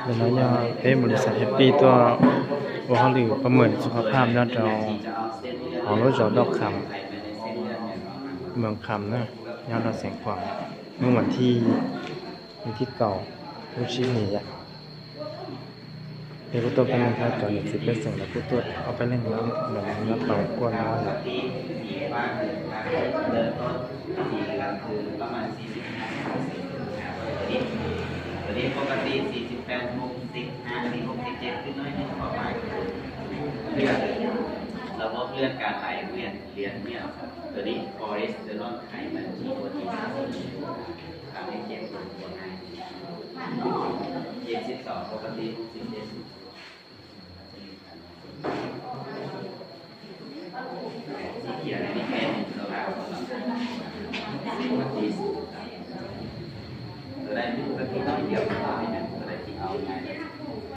ເວລາຍາມເປັນບໍລິສັດແຮັບປີ້ຕົວະ ບໍ່ເຮົາຫຼືປະເມີນສຸຂະພາບຍອດເຮົາ ຂອງໂລດຈອດດອກຄຳ ເມືອງຄຳເນາະ ຍາມເຮົາແສງຂວາງ ເມື່ອວັນທີ ວັນທີເກົ້າ ມື້ຊີ້ນີ້ ເຮັດຜູ້ຕົວະເປັນໜຶ່ງເທົ່າ ຈອນສິບເປີເຊັນ ແລ້ວຜູ້ຕົວະເອົາໄປເລັ່ງນ້ຳ ແລ້ວເອົາກວດມາ ຕົວນີ້ປົກກະຕິສີ່ສິບແປດ ຫົກສິບຫ້າ ຕົວນີ້ຫົກສິບເຈັດ ຂຶ້ນໜ້ອຍໜຶ່ງ ເພາະວ່າເລື່ອນ ລະບົບເລືອດການໄຫຼວຽນ ລຽນວຽນ ຕົວນີ້ຄໍເລສເຕີຣອນໄຂມັນທີ່ບໍ່ດີ ທຳໃຫ້ເຈັບປວດ ເຈັດສິບສອງ ປົກກະຕິ ຫົກສິບເຈັດ ຕົວໃດປົກກະຕິໜ້ອຍດຽວ